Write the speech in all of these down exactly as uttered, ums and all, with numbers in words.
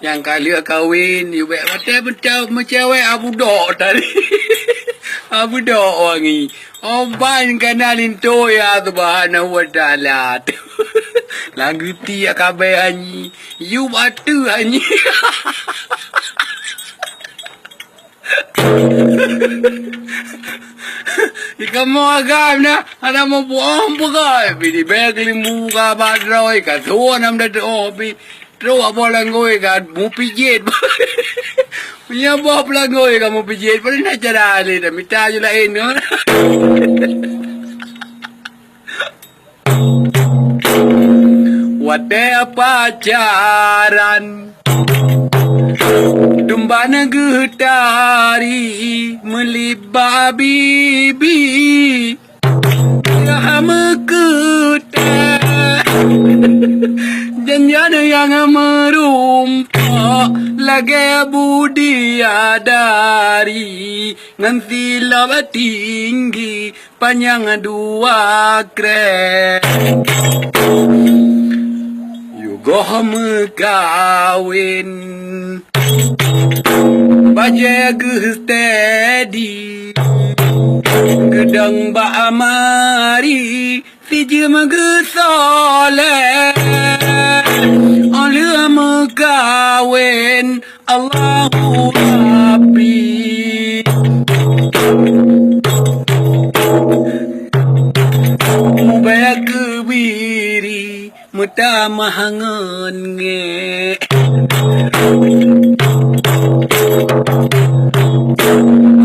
Nyang ka lheueh kawen, yue bèk watèe meucewek abudok tadi. Abudok wangi. Oban kana linto, ya Subhanahu wa Ta'ala. Lam geuti ya kabeh hanyi. Yue batu hanyi. Ikamoe agam na, hana meubuong peugah, pi di bèk limbu ka ba droe, ka suon nam da teuoh pi. Trok boh langgôi ka meupijet. Meunyoe boh peulangôi ka meupijet, padahai na cara lé, dah mita ju laén. Watèe pacaran, dumba neugeuh tari meuliba bibi. Yah meukeutée janjan nyang meurumpok lagée budi adari ngon silop tinggi panyang dua krek. Yue goh meukawen, bajée geuh steady, geudong bak amari, sijeuem geusoleh. Óh lheueh meukawen, Allahu Rabbi, mubèe keubiri, meutamah ngon ngék.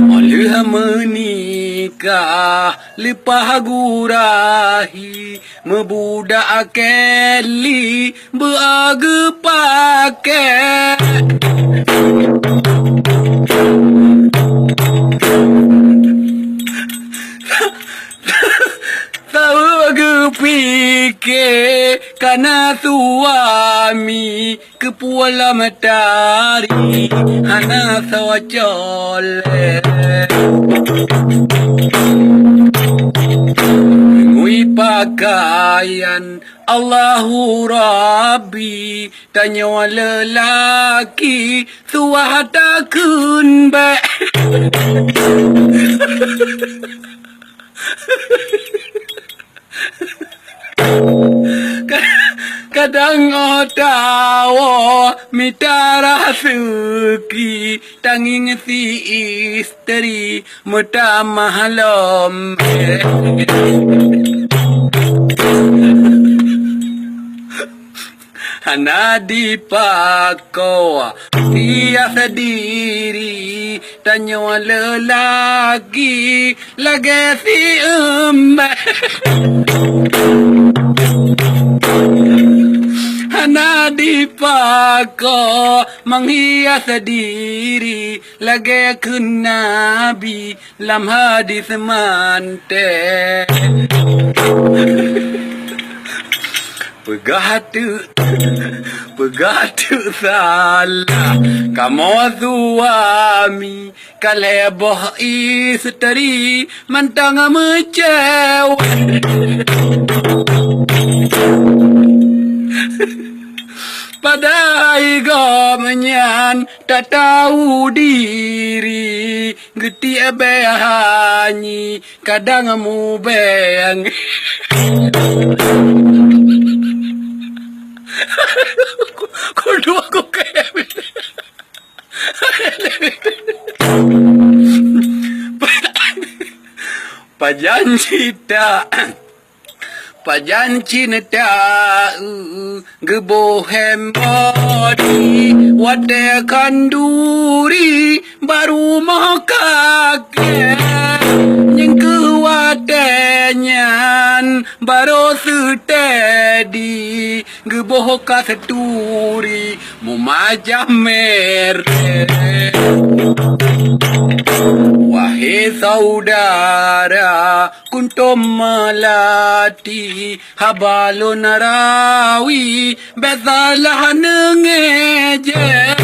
Óh lheueh meunikah, leupah gurahi, meubudak keli beu geupakée. Saweue geupike kana suami, keupeue lam tari hana soe colek. Ngui pakaian Allahu Rabbi, tanyoe leulaki suah takheun bék. Kadang óh tawoe mita raseuki, tangieng si istri meutamah lom. Hana dipakoe hias diri, tanyoe leulaki lagée si eumbée. Hana dipakoe meuhias diri, lagée kheun Nabi lam hadis mantée. Peugah teuk, peugah teuk salah kamoe suami, ka lhée boh istri mantong meucewek. Padahai gobnyan tatau diri, geutiek bék hanyi kadang mubeng. Kudu aku kaya. Pajan cita, pajan cinta, geuboh hem bodi watée khanduri baru moh kakée. Nyang keu watée nyan baru seutedi geuboh kasturi mumajah merek. Wahé saudara, kuntom meulati haba lôn rawi, bék salah neungejeh,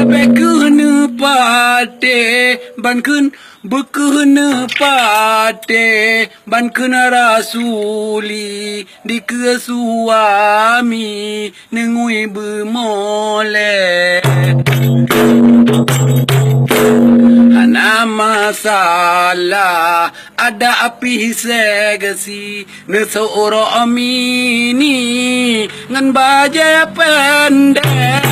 bék keuh neupatéh Ban kheun beu keuh neupatéh, ban kheun rasuli dikeue suami neungui beumolée. Hana masalah, ada pih seksi, neuseurok mini ngon bajée pendek.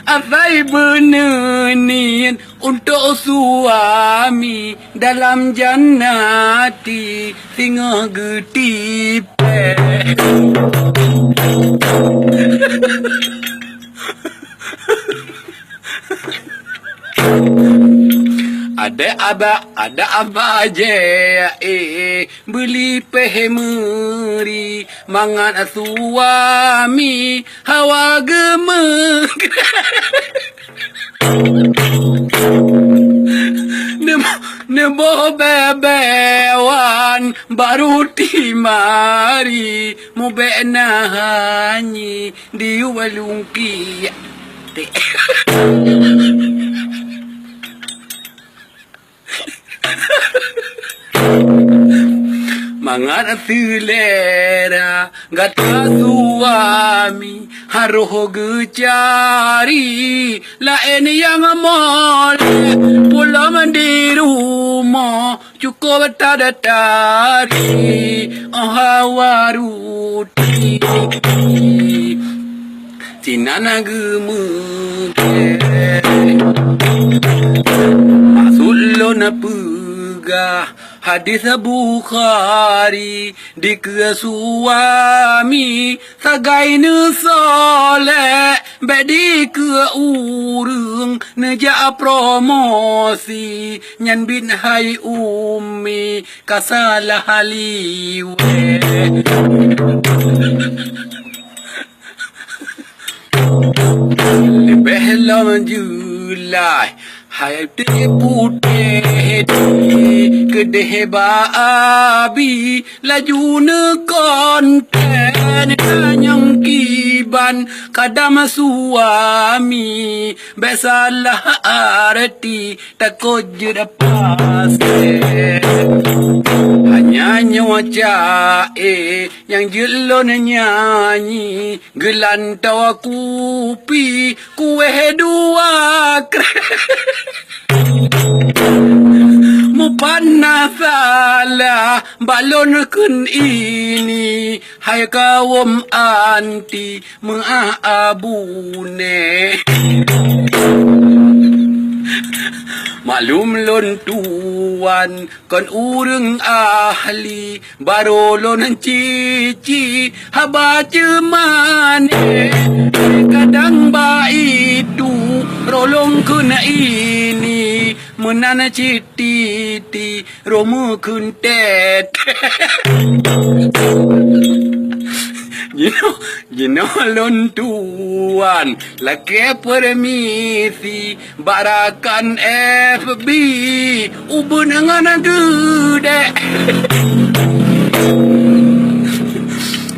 Asai beuneunin untuk suami dalam jannati singoh geutipée. Ada abah, ada abah je, eh, beuli peh meuri mangat suami hawa geumeugreh. Neuboh bebewan baru timari mubek na hanyi di walungki. Mangat seulera gata suami harôh geucari laén nyang moleh, pulang di rumoh cukup tadatari, oh hawa ruti. Sinan geumeugèt. Maksud lôn peugah hadis Bukhari, dikeue suami sagai neusoleh, bèk dikeue ureueng neujak promosi, nyan bit hai umi ka salah liwèe. Leubeh lom jeulaih hai putéh keudeh bak abi, laju neukonten tanyong kiban kadam suami, bèk salah arti. Takot jeuet pasé. Hanya nyoe ca'e nyang jeuet lôn nyanyi, geulantoe kupi kuweh dua krek. Mupat na salah bak lôn kheun ini, hai kawom anti meuah abune. Maklum lôn tuan kon ureueng ahli, barô lôn cici haba ceumane. Kadang bak itu rolong kheun ini, meunan cit titi Roma kheun tét. Jinoe, jinoe lôn tuan lakèe peurmisi bak rakan F B ubeut ngon geudek.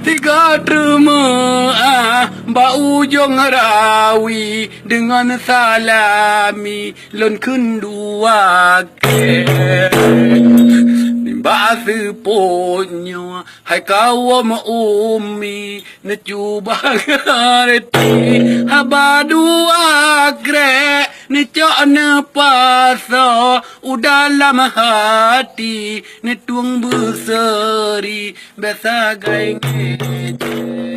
Tiga teuma ah bak ujong rawi deungon salami. Lôn kheun dua krek. Nibak seupôt nyoe, hai kawom umi, neucuba ngareuti haba dua krek, neucok neupasoe u dalam hati, neutueng beuseuri, bèk sagai ngejek.